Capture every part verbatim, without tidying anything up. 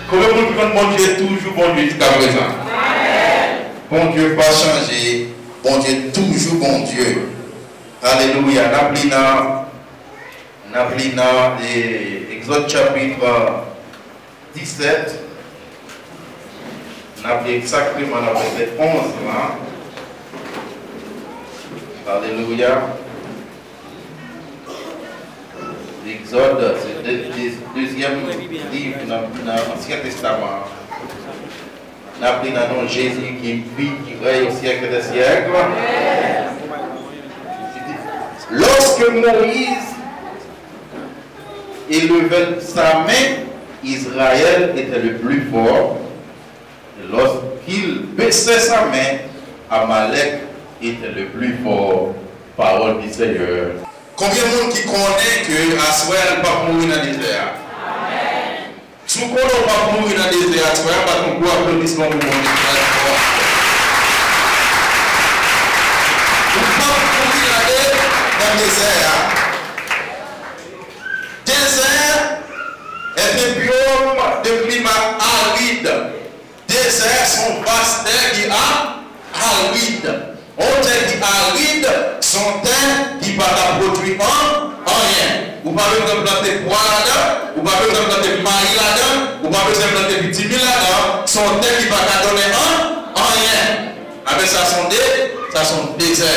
Konbyen moun ki konn Bondye toujou Bondye jiska prezan? Bondye pa chanje, Bondye toujou Bondye. Alelouya. N ap li nan, n ap li nan, e, Egzòd chapit disèt. N ap li egzakteman nan vèsè onz lan. Alelouya. Egzòd, se de, de, dezyèm liv nan, nan Ansyen Testaman. N ap li nan non Jezi ki viv, ki rèy au siècle des siècles. Lorsque Moïse élevait sa main, Israël était le plus fort. Et lorsqu'il baissait sa main, Amalek était le plus fort. Parole du Seigneur. Konbyen moun ki konnen ke aswè a l p ap mouri nan dezè a? Si w konnen w p ap mouri nan dezè a, aswè a, bat yon gwo aplodisman pou Bondye ki la nan fò a. Ou p ap mouri nan de, nan dezè a. Désert est un biome de climat aride. Dezè se yon vas tè ki a, arid. Yon tè ki arid, se yon tè ki pa ka pwodui an, anyen. Ou pa bezwen plante pwa ladan, ou pa bezwen plante mayi ladan, ou pa bezwen plante pitimi ladan. Se yon tè ki pa ka donnen an, anyen. Apre sa, se yon de, sa se yon dezè.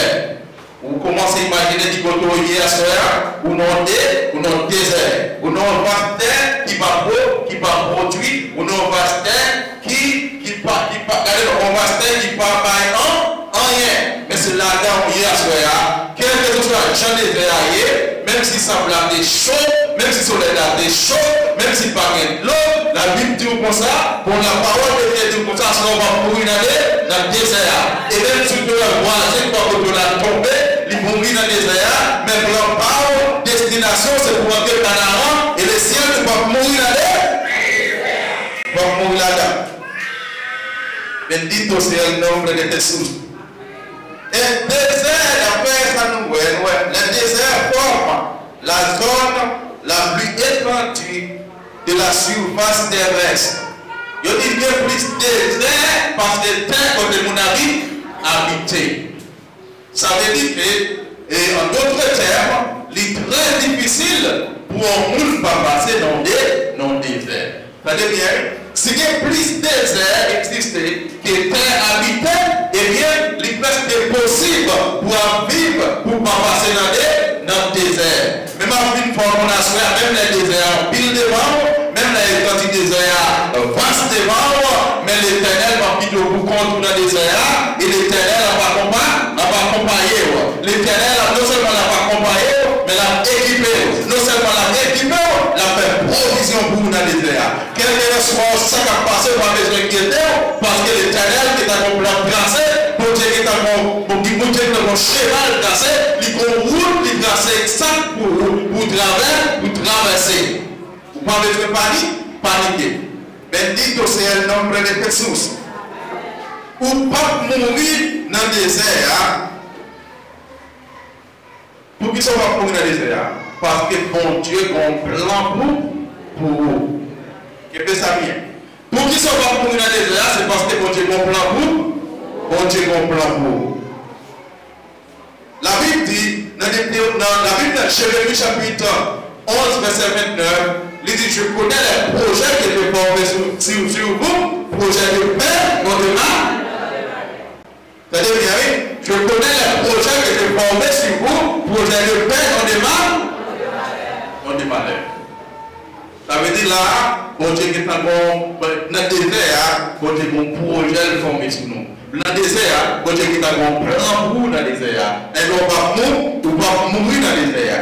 Ou kòmanse imajine ki kote w ye aswè a, ou nan de, ou nan dezè, ou nan yon vas tè ki pa pwo, ki pa pwodui, ou nan yon vas tè ki, ki pa, ki pa, gade non, yon vas tè ki pa bay an, anyen. Men se ladan w ye aswè a, kèlkeswa jan dezè a ye, menm si sab la te cho, menm si solèy la te cho, menm si pa gen dlo, Labib di w konsa, bon, lapawòl de Dye di w konsa, aswè w p ap mouri nan de, nan dezè a. E menm si w te wè vwazen bò kote w la tonbe, li mouri nan dezè a, men plan pa w, destinasyon w, se pou w antre Kanaran, e lesyèl, ou p ap mouri nan de, ou p ap mouri ladan. Bendito sea el nombre de Jesús. E dezè, daprè sa nou wè, nou wè, le désert forme la zone la plus étendue de la surface terrestre. Yo di gen plis dezè pase tè kote moun abi-, abite. Sa vle di ke, e, an dòt tèm, li trè difisil pou yon moun pa pase nan de, nan dezè. Tande byen, wi. Si gen plis dezè egziste ke tè abite, ebyen, li prèske posib pou w ap viv, pou w pa pase nan de, nan dezè. Men m ap vin fè w konn aswè a, menm lè dezè a anpil devan w, menm lè etandi dezè a vas devan w, men Letènèl p ap kite w pou kont ou nan dezè a, e Letènèl ap akonpa-, ap akonpaye w. Letènèl ap, non sèlman l ap akonpaye w, men l ap ekipe w. Non sèlman l ap ekipe w, l ap fè pwovizyon pou ou nan dezè a. Kèlkeswa sa k ap pase, ou pa bezwen enkyete w, paske Letènèl gentan gon plan trase, Bondye gentan gon, Bondye gentan gon chema l trase, li gon wout li trase egzak pou ou, pou w travè-, pou w travèse. Ou pa bezwen pani-, panike. Bendito sea el nombre de Jesús. Ou p ap mouri nan dezè a. Poukisa w p ap mouri nan dezè a? Paske Bondye gen yon plan pou, pou ou. Kenbe sa byen. Poukisa w p ap mouri nan dezè a? Se paske Bondye gen yon plan pou, Bondye gen yon plan pou ou. Labib di, nan, nan, nan Labib, nan Jeremi chapit onz, vèsè vennèf, li di, Je connais les projets que je forme sur, sur, sur vous, projets de paix, non de mal. Tande byen, wi. Je connais les projets que je forme sur vous, projets de paix, non de mal, non de malheur. Sa vle di la, Bondye gentan gon, nan dezè a, Bondye gon pwojè l fòme sou nou. Nan dezè a, Bondye gentan gon plan pou ou nan dezè a. Enben, ou p ap mou-, ou p ap mouri nan dezè a.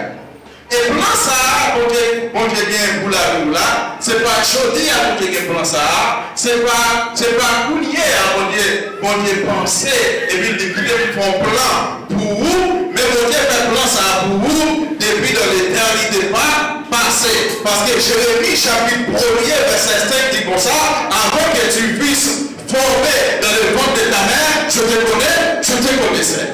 E plan sa a, Bondye, Bondye gen pou lavi w la, se pa jodi a Bondye gen plan sa a, se pa, se pa kounye a Bondye, Bondye panse, epi li kite pou fè yon plan pou ou, men Bondye fè plan sa a pou ou depi dans l'éternité pa-, pase. Paske Jeremi chapit premye vèsè senk di konsa, Avant que tu fusses formé dans le ventre de ta mère, je te connais, je te connaissais.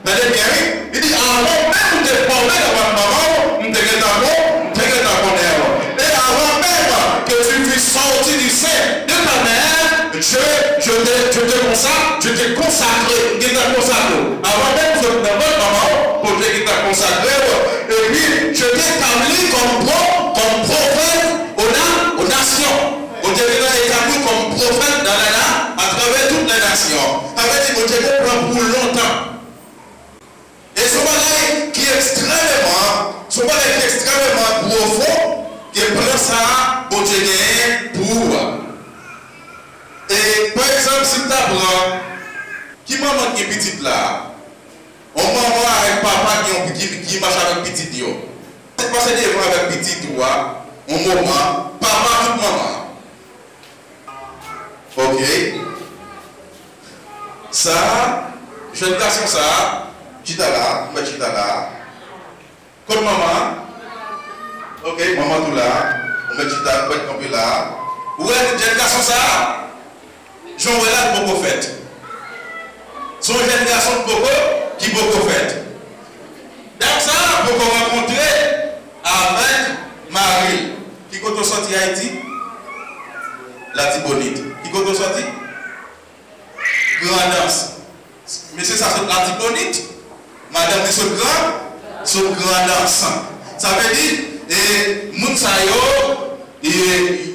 Tande byen, wi. Li di, avan menm ou te fòme nan vant manman w, m te gentan kon-, m te gentan konnen w. E avan menm que tu fusses Sorti du sein de ta mère, je, je te, je te consacre, je te consacre, m gentan konsakre w. Avan menm w sot nan vant manman w, Bondye gentan konsakre w. Epi, je t'établis comme pro-, comme prophète aux na-, aux nations. Bondye gentan etabli w kòm pwofèt dans les na-, à travers toutes les nations. Sa vle di Bondye gen yon plan pou w lontan. E se yon bagay ki ekstrèmeman, se yon bagay ki ekstrèmeman pwofon ke plan sa a Bondye genyen pou ou a. E, pa egzanp, si m ta pran, ki manman ki gen pitit la a? Yon manman avèk papa ki, ki, ki mache avèk pitit yo. Pase devan avèk pitit ou a, yon moman, papa tout manman. Ok. Sa a, jèn gason sa a, chita la, ou mèt chita la. Kot manman an? Ok, manman tou la. Ou mèt chita, ou mèt kanpe la. Ou wè jèn gason sa a? Jan w wè la, l poko fèt. Se yon jèn gason ki poko, ki poko fèt. Dam sa a poko rankontre avèk mari l. Ki kote w sòti Ayiti? Latibonit. Ki kote w sòti? Grandans. Mesye sa sot Latibonit. Madanm li sot Gran, sot Grandans. Sa vle di, e, moun sa yo, e,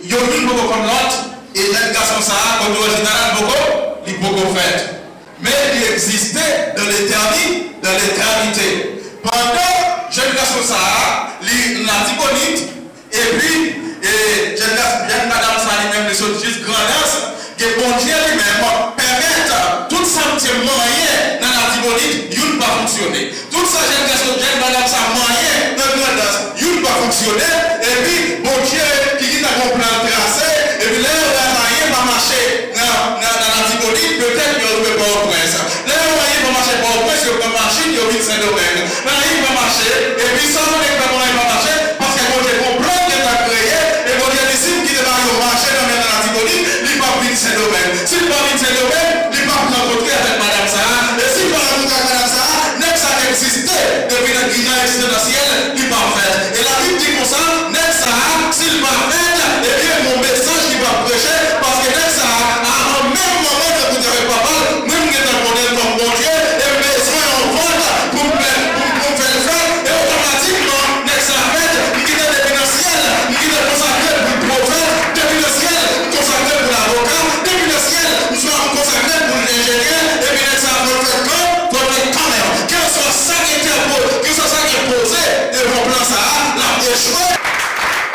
yo youn poko konn lòt, e jèn gason sa a, kote w chita la, l poko, li poko fèt. Men li egziste dans l'éterni-, dans l'éternité. Pandan jèn gason sa a, li Latibonit, epi, e, jèn gas-, jèn madanm sa li menm, li sot jis Grandans, ke Bondye li menm pèmèt tout sa misye manyen nan Latibonit, youn pa fonksyone. Tout sa jèn gason, jèn madanm sa manyen nan Grandans, youn pa fonksyone. Epi, Bondye ki gentan gon plan l trase, epi lè yo wè anyen pa mache nan, nan, nan Latibonit, petèt yo rive Pòtoprens. Lè yo wè anyen pa mache Pòtoprens, yo pran machin, yo vin Sendomeng. Anyen pa mache, epi sa w te kwè pou anyen pa mache, paske Bondye gon plan l gentan kreye, e Bondye di, si m kite bagay yo mache nan men nan Latibonit, li p ap vin Sendomeng. Si l pa vin Sendomeng, li p ap rankontre avèk madanm sa a. E si l pa rankontre ak madanm sa a, nèg sa k egziste depi nan, ki nan egzistans nan syèl, li p ap fèt. E Labib di konsa, nèg sa a, si l pa fèt, ebyen, gon mesaj li p ap preche, paske nèg sa a, avan menm manman l rankontre avèk papa l, mwen, m gentan konnen l kòm Bondye, e m bezwen yon vòt pou m fè, pou m, pou m fè l fèt, e otomatikman, nèg sa a fèt, m kite depi nan syèl, m kite konsakre l pou l pwofèt, depi nan syèl, m konsakre l pou l avoka, depi nan syèl, m swa m konsakre l pou l enjenyè, epi nèg sa a fò l fèt kan, fò l fèt kanmenm. Kèlswa sa k entèpo-, kèlswa sa k enpoze devan plan sa a, l ap echwe.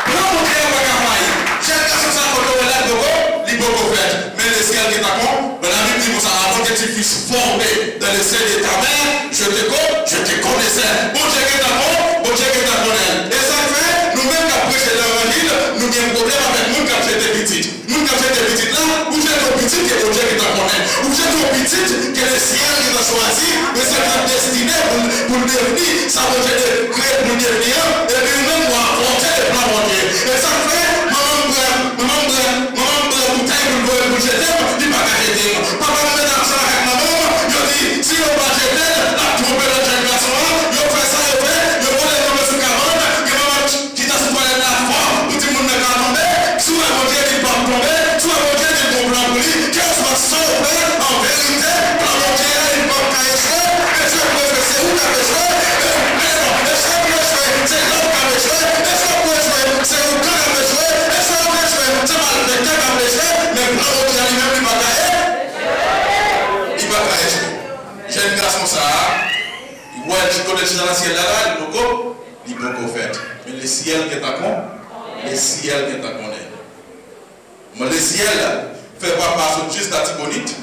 Plan Bondye a pa ka fayi. Jèn gason sa a, kote w wè l la, li poko, li poko fèt. Men le syèl gentan kon-, men Labib di konsa, avant que tu fusses formé dans le sein de ta mère, je te co-, je te connaissais. Bondye gentan kon-, Bondye gentan konnen. E sa k fè, nou menm k ap preche levanjil, nou gen pwoblèm avèk moun k ap jete pitit. Moun k ap jete pitit la, ou jete yon pitit ke Bondye gentan konnen. Ou jete yon pitit ke le syèl gentan chwazi, le syèl gentan destine pou l, pou l devni sa Bondye te kreye pou l devni an, epi ou menm ou avòte de plan Bondye. E sa k fè, manman m pran, manman m pran, manman m pran boutèy pou l voye pou l jete m, li pa ka jete m. Papa m ret ansanm avèk manman m, yo di, si yo pa jete l, l ap twonpe lòt jèn gason an, yo fè sa yo fè, yo vole tonbe sou kabann, gen manman ki ta sou twalèt la fò pou timoun nan ka tonbe. Si w wè Bondye di l p ap tonbe, si w wè Bondye di l gon plan pou li, kèlswa sa w fè, an verite, plan Bondye a, li p ap ka echwe. Echwe pou echwe, se ou k ap echwe. E, e non, echwe pou echwe, se lòt k ap echwe. Echwe pou echwe, se ougan k ap echwe. Echwe pou echwe, se malfektè k ap echwe. Men plan Bondye a li menm, li pa ka e-, li pa ka echwe. Jèn gason sa a, ou wè l kote l chita nan syèl la la, li poko, li poko fèt. Men le syèl gentan kon-, le syèl gentan konnen. Men le syèl fè papa sot jis Latibonit,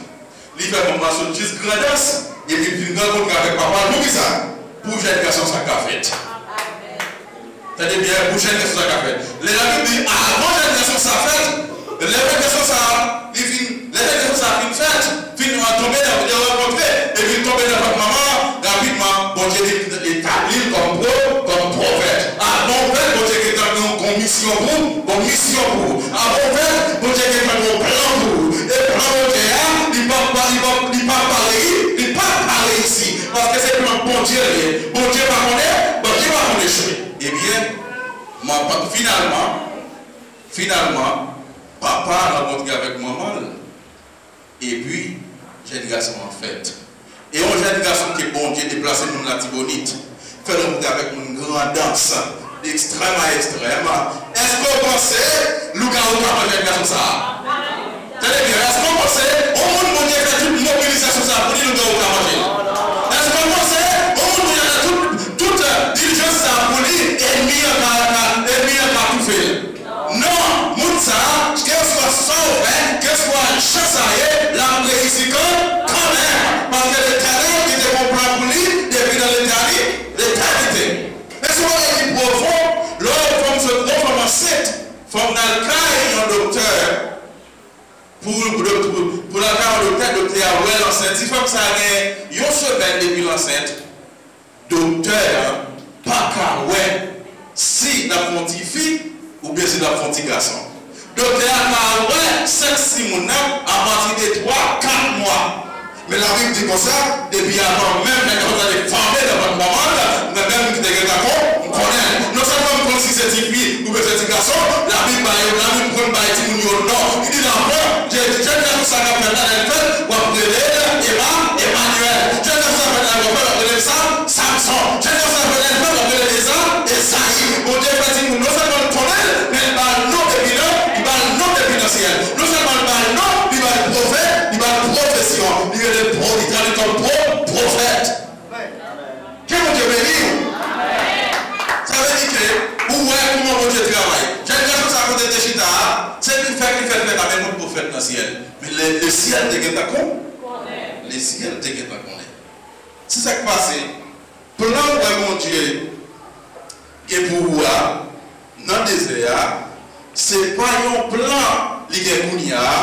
li fè manman sot jis Grandans, epi l vin rankontre avèk papa l. Poukisa? Pou jèn gason sa ka fèt. Tande byen, pou jèn gason sa ka fèt. Lè Labib di, avan jèn gason sa fèt, lè jèn gason sa, li fin, lè jèn gason sa fin fèt, fin tonbe nan, li rankontre, epi l tonbe nan vant manman an, rapidman, Bondye di, etabli l kòm pwo-, kòm pwofèt. Avan w fèt, Bondye gentan gen yon, yon misyon pou ou, yon misyon pou ou. Avan w fèt, Bondye gentan gen yon plan pou ou. E plan Bondye a, li p ap, li p ap, li p ap pa reyi-, li p ap pa reyisi. Paske se plan Bondye li ye. Bondye pa konnen, Bondye pa konnen echwe. Ebyen, m ap, finalman, finalman, pa rankontre avèk manman l, epi jèn gason an fèt. E yon jèn gason ke Bondye deplase moun Latibonit, fè l rankontre avèk moun Grandans, ekstrèm a ekstrèm. Èske w panse lougawou ka manje jèn gason sa a? Tande byen, èske w panse yon moun Bondye fè tout mobilizasyon sa a pou li, lougawou ka manje l? Èske w panse yon moun Bondye fè tout, tout, eh, dilijans sa a pou li, ènmi an ka, ka, ènmi an ka toufe l? Non, moun sa a, kèlkeswa sa w fè, kèlkeswa jan sa ye, l ap reyisi kan, kanmenm. Paske Letènèl ki te gen yon plan pou li depi nan letèni-, letènite. Men se yon bagay ki pwofon, lè yon fanm sot, yon fanm ansent, fòk l al kay yon doktè, pou, pou, pou, pou l al kay yon doktè, doktè a wè l ansent. Si fanm sa a gen yon semèn depi l ansent, doktè a pa ka wè si l ap fè yon ti fi oubyen si l ap fè yon ti gason. Doktè a ka wè sèks timoun nan apati de twa, kat mwa. Men Labib di konsa, depi avan menm nèg la te fòme nan vant manman l, mwen menm ki te gentan kon, m konnen l. Non sèlman m konn si se ti fi oubyen se ti gason, Labib ba yo, Labib konn bay timoun yo non. Li di nan pwen, Jèn gason sa k ap fèt la, lè l fèt, w ap rele l Ema-, Emanyèl. Jèn gason sa k ap fèt la, w ap rele l sa, Samson. Jèn gason sa k ap fèt la, lè l fèt, w ap rele l Eza-, Ezayi. Bondye fè timoun non sèlman l konnen l, men l ba l non depi nan, li ba l non depi nan syèl. Non sèlman l ba l non, li ba l pwofè-, li ba l pwofesyon. Li rele l pwo-, li tradui l kòm pwo-, pwofèt. Ke Bondye beni w. Sa vle di ke ou wè kòman Bondye travay. Jèn gason sa kote l te chita a, se li fèk li fèk fèk avèk yon pwofèt nan syèl. Men le, le syèl te gentan kon-, le syèl te gentan konnen. Se sa k pase. Plan w wè Bondye gen pou ou a, nan dezè a, se pa yon plan li gen kounye a,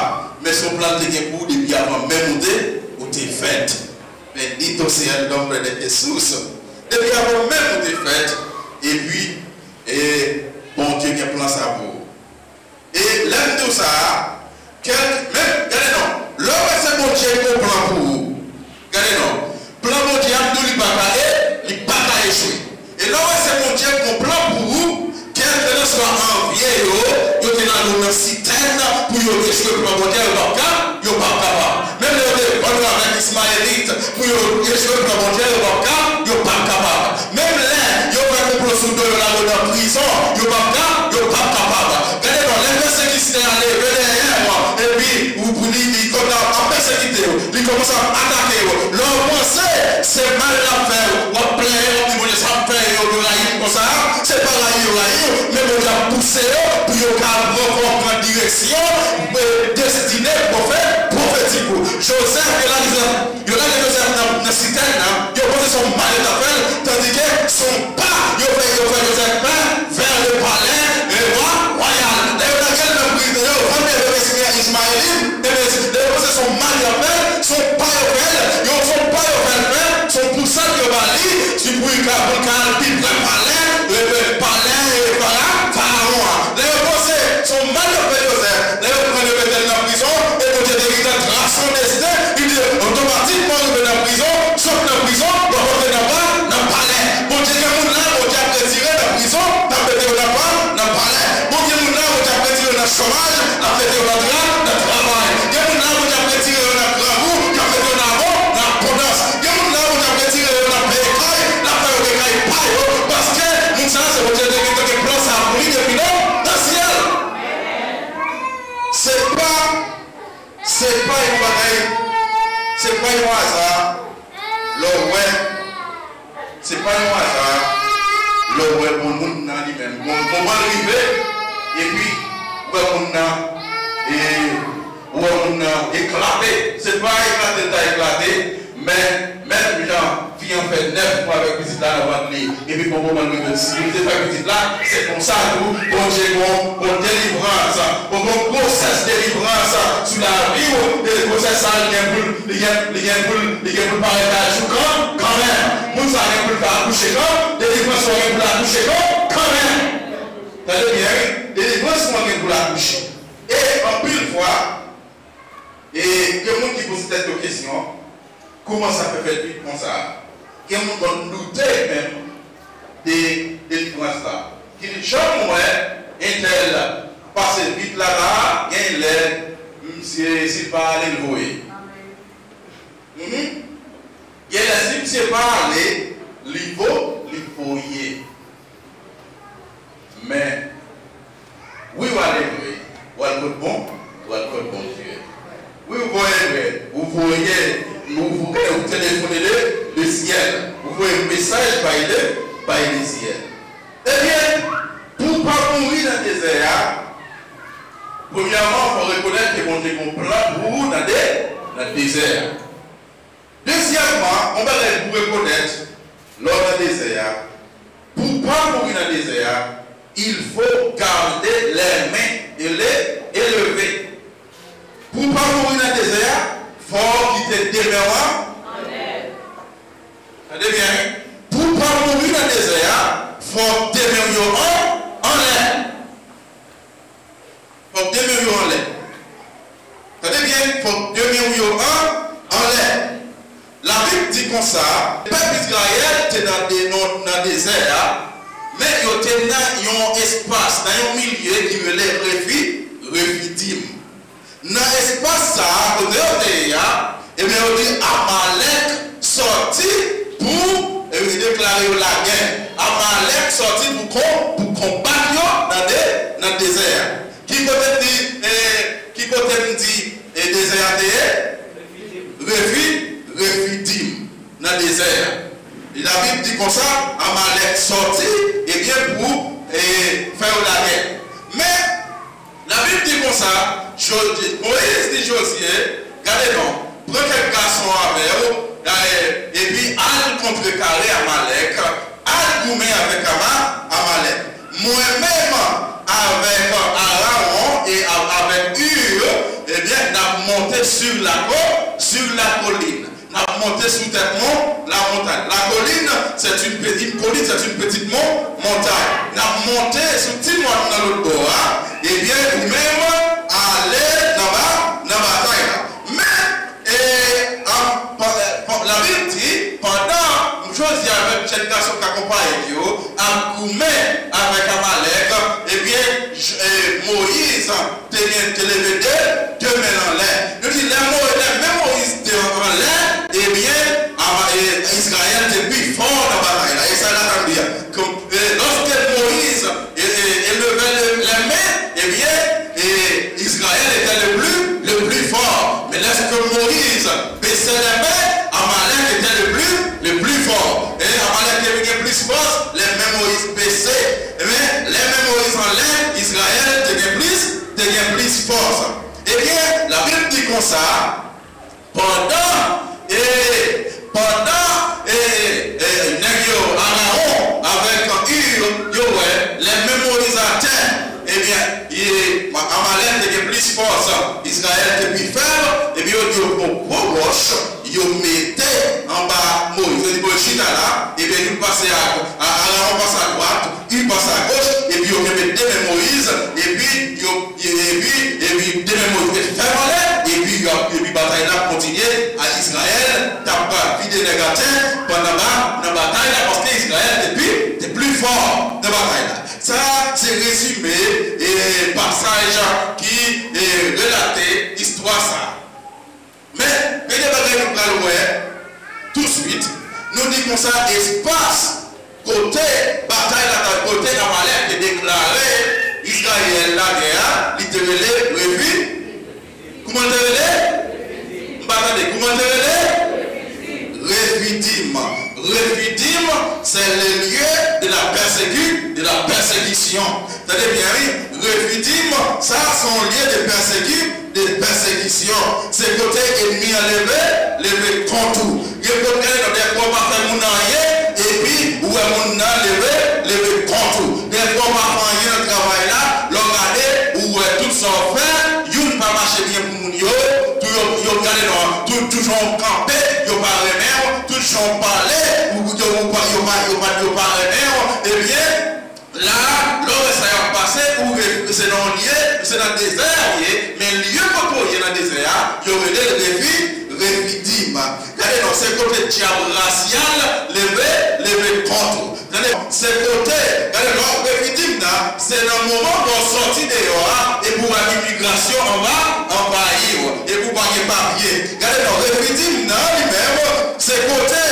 men se yon plan li te gen pou ou depi avan menm ou te, ou te fèt. Bendito sea el nombre de Jesús. Depi avan menm ou te fèt, epi, e, Bondye gen plan sa pou ou. E lè m di w sa a, kèk, men, gade non, lè w wè se Bondye ki gen yon plan pou ou, gade non, plan Bondye a, m di w li pa ka e, li pa ka echwe. E lè w wè se Bondye ki gen yon plan pou ou, kèlkeswa anvye yo, yo te nan, yo nan sitèn pou yo dechwe plan Bondye a, yo p ap ka, yo p ap kapab. Menm lè yo te vann yo avèk Ismayelit pou yo dechwe plan Bondye a, yo p ap ka, yo p ap kapab. Menm lè yo fè konplo sou do yo, lage yo nan prizon, yo p ap ka, yo p ap kapab. Gade non, lè pèsekitè a leve dèyè w, epi ou pou li, li konn ap pèsekite w, li kòmanse ap atake w. Lè w panse se mal l ap fè w, w ap plenyen, w ap di, "Bondye, sa m fè yo, yo rayi m konsa?" Se pa rayi yo rayi w, men Bondye ap pouse yo pou yo ka pran, pran direksyon, eh, destine pwofè-, pwofetik ou. Jozèf, yo lage Jozèf, yo lage Jozèf nan, nan sitèn nan, yo panse se yon mal yo t ap fè l, tandike se yon pa yo fè, yo fè Jozèf fè vers le palais, eh, wa-, royal. Lè yo lage l nan prizon, yo vann l avèk Isma-, Ismayelit, ebyen, lè yo panse se yon mal yo ap fè l, se yon pa yo fè l, yo, se yon pa yo fè l fè, se yon pousad yo ba li, si pou li ka, pou l ka al pi pre palè, eh, palè, eh, fara-, farawon an. Lè yo panse se yon mal yo fè Jozèf, lè yo pran l, yo mete l nan prizon, e Bondye te gentan trase yon desten, li di, otomatikman, ou rive nan prizon, sot nan prizon, w ap antre nan pa-, nan palè. Bondye gen moun la, Bondye ap retire nan prizon, l ap mete yo nan pa-, nan palè. Bondye moun la, Bondye ap retire yo nan chomaj, l ap mete yo nan tra-, nan travay. Gen moun la, Bondye ap retire yo nan grangou, l ap mete yo nan abon-, nan abondans. Gen moun la, Bondye ap retire yo nan peye kay, l ap fè yo gen kay pa yo, paske moun sa a, se Bondye te gentan gen plan sa a pou li depi nan, nan syèl. Se pa, se pa yon bagay, se pa yon aza, lè w wè, se pa yon aza, lè w wè bon moun nan li menm, bon, bon moman l rive, epi, w wè moun nan, e, w wè moun nan eklate. Se pa eklate l ta eklate, men, menm jan fi an fè nèf mwa avèk pitit la nan vant li, epi bon moman l rive, li te fè pitit la, se konsa tou, Bondye gon, gon delivrans, gon, gon gwosès delivrans sou lavi w, e gwosès sa a, li gen pou l, li gen, li gen pou l, li gen pou l parèt a jou kan, kanmenm. Moun sa a gen pou l ka akouche kan, delivrans ou a gen pou l akouche kan, kanmenm. Tande byen, wi, delivrans ou a gen pou l akouche. E anpil fwa, e gen moun ki poze tèt yo kesyon, kòman sa fè fèt vit konsa? Gen moun konn doute menm de delivrans la. Ki di, jan m wè entèl pase vit la la, gen lè Se, se pa ale l voye. Mhm. Genlè si misye pa ale, li vo, li voye. Men, wi, w ale vre, w al kot bon, w al kot Bondye. Wi, w voye vre, ou voye, ou, ou, ou telefone le, le syèl, ou voye mesaj bay le, bay le syèl. Ebyen, pou w pa mouri nan dezè a, premyèman, fò w rekonèt ke Bondye gen yon plan pou ou nan de, nan dezè a. Dezyèmman, yon bagay pou w rekonèt lè w nan dezè a, pou w pa mouri nan dezè a, il faut garder les mains élevées. Pou w pa mouri nan dezè a, fò w kite de men w an. Tande byen, wi. Pou w pa mouri nan dezè a, fò de men w yo an, anlè. Fòk de men w yo anlè. Tande byen, fòk de men w yo an, anlè. Labib di konsa, pèp Izrayèl te nan de, nan, nan dezè a, men yo te nan yon espas, nan yon milye ki rele Refi, Refidim. Nan espas sa a, kote yo te ye a, ebyen, yo di Amalèk sòti pou, e, deklare yo lagè. Amalèk sòti pou kon, pou konbat yo nan de, nan dezè a. Ki kote m di, e, ki kote m di, e, dezè a te ye? Refi, Refidim, nan dezè a. Labib di konsa, Amalèk sòti, ebyen, pou, e, fè yo lagè. Men, Labib di konsa, Jo-, Moyiz di Jozye, gade non, pran kèk gason avè w, e, epi al kontrekare Amalèk, al goumen avèk Ama-, Amalèk. Mwen menm avèk Arawon e a-, avèk Ur, ebyen, n ap monte sur la co-, sur la colline. N ap monte sou tèt mon, la montagne. La colline, c'est une pe-, une colline, c'est une petite mon-, montagne. N ap monte sou ti mòn nan lòt bò a. Ebyen, ou menm, ale nan ba-, nan batay la. Men, e, an, pa-, pa-, Labib di, pandan Jozye avèk jèn gason k akonpaye l yo ap goumen avèk Amalèk, ebyen, J-, e, Moyiz te gen, te leve de, de men l anlè. Nou di, lè Mo-, lè men Moyiz te anlè, ebyen, Ama-, e, Izrayèl te pi fò nan batay la. E sa la t ap di a. Kon-, e, lorsque Moïse é-, é-, élevait le, les mains, eh bien, et Israël était le plus, le plus fort. Mais lorsque Moïse baissait les mains, Amalek était le plus, le plus fort. E Amalek te gen plis fòs, lè men Moyiz bese. Ebyen, lè men Moyiz anlè, Izrayèl te gen plis, te gen plis fòs. Ebyen, Labib di konsa, pandan, e, pandan, e, e, nèg yo, Arawon avèk Ur, yo wè, lè men Moyiz atè, ebyen, e, Amalek te gen plis fòs, Izrayèl te pi fèb, ebyen, yo di yo pran gwo wòch, yo mete anba Moyiz. Yo di, bon, chita la, ebyen, youn pase a, a, Arawon pase adwat, Ur pase agoch, epi yo kenbe de men Moyiz, epi yo, epi, epi de men Moyiz te fèm anlè, epi yo, epi batay la kontinye, a Izrayèl t ap vide nèg atè pandan ba, nan batay la, paske Izrayèl te pi, te pli fò nan batay la. Sa, se rezime, e, pasaj ki, e, relate istwa sa. Men, gen de bagay nou pral wè touswit. Nou di konsa, espas kote batay la t ap, kote Amalek te deklare Izrayèl lagè a, li te rele Refi-, kouman l te rele? M pa tande. Kouman l te rele? Refidim. Refidim, c'est le lieu de la persécu-, de la persécution. Tande byen, wi. Refidim, sa, se yon lye de pèseki-, de pèsekisyon. Se kote ènmi an leve, leve kont ou. Gen kote, gade non, dèfwa w pa fè moun anyen, epi ou wè moun nan leve, leve kont ou. Dèfwa w pa fè anyen nan travay la, lè w gade, ou wè tout sa w fè, youn pa mache byen pou moun yo, tou yo, yo gade non, tout, tout jan w kanpe, yo pa renmen w, tout jan w pale, ou, yo, ou pa, yo pa, yo pa, yo pa renmen w, ebyen, la, lè w wè sa y ap pase, ou re-, se nan yon lye, se nan dezè a w ye, men lye kote w ye nan dezè a, yo rele l Refi-, Refidim. Gade non, se kote dyab rasyal leve, leve kont ou. Tande, se kote, gade non, Refidim nan, se nan moman pou w sòti deyò a, epi w wè imigrasyon anva, anvayi w. pa gen papye. Gade non, Refidim nan li menm, se kote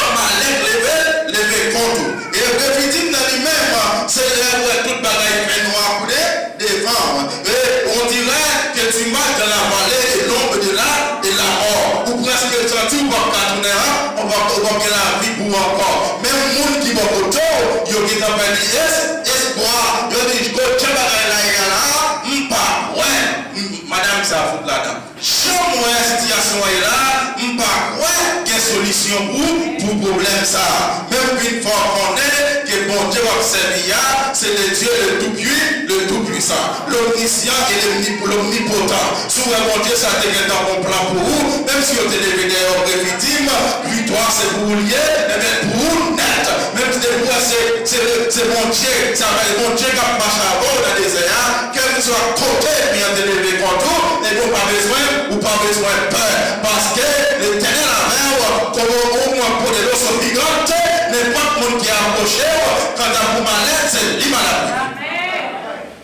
Amalèk leve, leve kont ou. E Refidim nan li menm, se lè ou wè tout bagay fè nwa pou de, devan w. E on dirait que tu marches dans la vallée de l'ombre de la, de la mort. Ou prèske santi ou p ap ka tounen an, ou p ap, ou p ap gen lavi pou ou ankò. Menm moun ki bò kote w, yo gentan pèdi es-, espwa. Yo di, "Kot jan bagay la ye a la, m pa kwè." M, madanm sa fout ladan. Jan m wè sitiyasyon an ye la, m pa kwè gen solisyon pou, pou pwoblèm sa a. Men m vin fè w konnen ke Bondye w ap sèvi a, se le Dieu le tout pui-, le tout puissant, l'omniscient et l'omni-, l'omnipotent. Si w wè Bondye sa te gentan gon plan pou ou, menm si yo te leve dèyè w Refidim, viktwa se pou ou l ye, ebyen pou ou nèt. Menm si depi w wè se, se, se Bondye, se avèk Bondye k ap mache avè w nan dezè a, kèlkeswa kote ènmi an te leve kont ou, ebyen ou pa bezwen, ou pa bezwen pè, paske Letènèl avè w, como un poderoso gigante, nenpòt moun ki apwoche w, kanta pou malèt, se li malad li.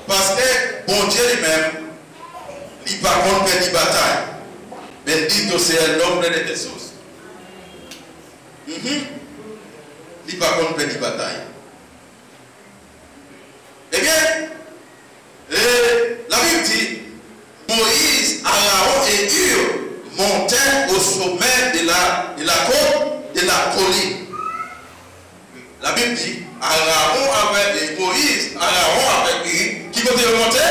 Paske Bondye li menm, li pa konn pèdi batay. Bendito sea el nombre de Jesús. Mhm. Li pa konn pèdi batay. Ebyen, e, Labib di, Moïse, Aaron et Hur montaient au sommet de la, de la côte, de la colline. Labib di, Aaron avèk, e, Moïse, Aaron avèk Hur, ki kote yo monte?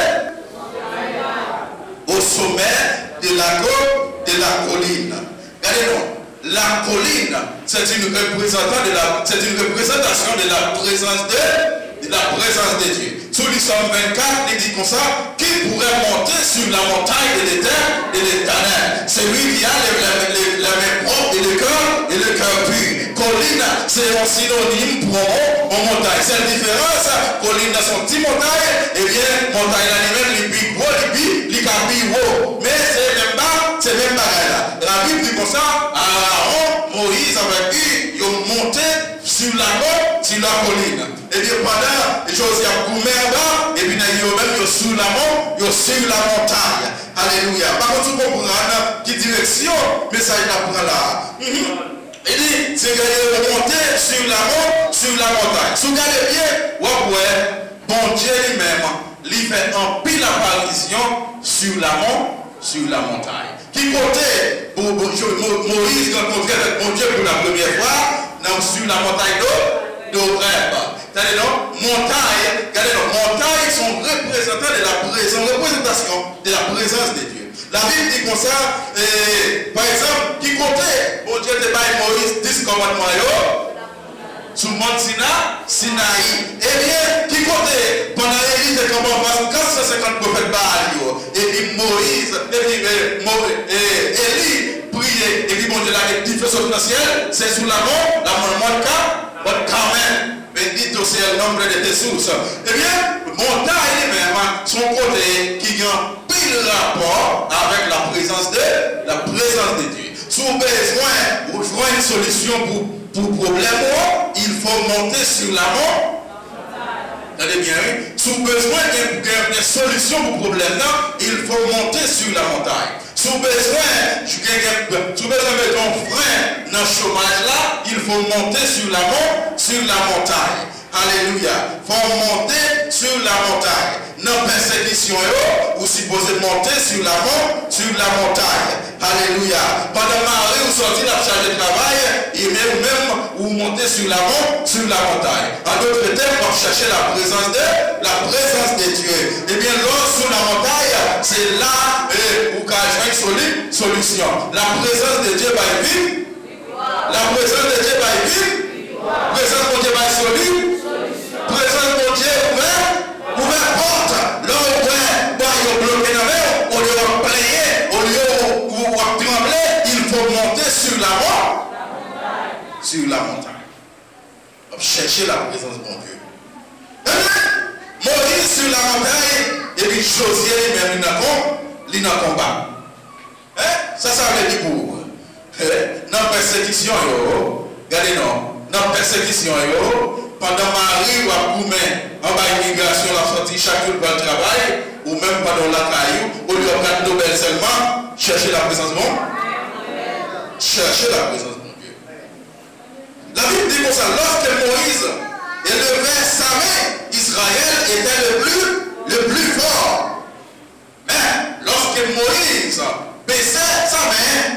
Au sommet de la côte, de la colline. Gade non, la colline, c'est une représentant de la, c'est une représentation de la présence de, de la présence de Dieu. Sou li Sòm vennkat, li di konsa, qui pourrait monter sur la montagne de l'Éternel, de l'Éternel, celui qui a les, les, les, les mains propres et le cœur, et le cœur pur. Kolin, se yon sinonim pou yon, yon montay. Sèl diferans, kolin nan se yon ti montay, ebyen, montay la li menm, li pi gwo, li pi, li ka pi wo. Men se menm ba, se menm bagay la. Labib di konsa, Aaron, Moïse avèk Hur, yo monte sur la côte, sur la colline. Ebyen, pandan Jozye ap goumen anba, epi nèg yo menm, yo sur la mon-, yo sur la montagne. Alelouya. Pa konn si w konprann ki direksyon mesaj la pran la a. Mhm. Li di, se ke yo monte sur la mon-, sur la montagne. Si w gade byen, w ap wè Bondye li menm, li fè anpil aparisyon sur la mon-, sur la montagne. Ki kote Bo-, Bo-, Mo-, Moyiz rankontre avèk Bondye pou la premyè fwa? Nan, sur la montagne de, d'Horeb. Tande non, montay, gade non, montay se yon reprezantan de la pré-, se yon reprezantasyon de la présence de Dieu. Labib di konsa, e, pa egzanp, ki kote Bondye te bay Moyiz dis kòmandman yo? Sou mòn Sina-, Sinayi. Ebyen, ki kote, pandan Eli te kanpe anfas kat san senkant pwofèt Baal yo, epi Moyiz, epi, e, Mo-, e, Eli priye, epi Bondye lage dife sot nan syèl, se sou la mòn, la mòn, mòn Ka-, mòn Kamèl. Bendito sea el nombre de Jesús. Ebyen, montay li menm, se yon kote ki gen anpil rapò avèk la présence de, la présence de Dieu. Si w bezwen ou jwenn solisyon pou, pou pwoblèm ou an, il faut monter sur la mon-, tande byen, wi. Si w bezwen gen, gen, gen solisyon pou pwoblèm nan, il faut monter sur la montagne. Si w bezwen, si w gen, gen, si w bezwen mete yon fren nan chomaj la, il faut monter sur la mon-, sur la montagne. Alelouya. Fò w monte sur la montagne. Nan pèsekisyon yo, ou sipoze monte sur la mon-, sur la montagne. Alelouya. Pandan mari w sòti l ap chache travay, e men ou menm, ou monte sur la mon-, sur la montagne. An dòt tèm, w ap chèche la présence de, la présence de Dieu. Ebyen, lè w sou la montagne, se la, e, ou ka jwenn soli-, solisyon. La présence de Dieu bay vi-, La présence de Dieu bay vi. Prezans Bondye bay soli. Prezans Bondye ouvè, ouvè pòt. Lè w wè pòt yo bloke nan men w, olye w ap plenyen, olye w, w, w ap tranble, il faut monter sur la mon-, sur la montagne. W ap chèche la présence Bondye. Ebyen, Moyiz sur la montagne, epi Jozye li menm li nan kon-, li nan konba. Hein? Sa sa vle di pou ou? Hein? Nan pèsekisyon yo, gade non, nan pèsekisyon yo, pandan mari w ap goumen anba imigrasyon, l ap sòti chak jou l pral travay, ou menm pandan w lakay ou, olye w ap gad Nobèl sèlman, Cherchez la présence de Dieu. Cherchez la présence de Dieu. La Bible dit comme ça, lorsque Moïse élevait sa main, Israël était le plus, le plus fort. Mais lorsque Moïse baissait sa main,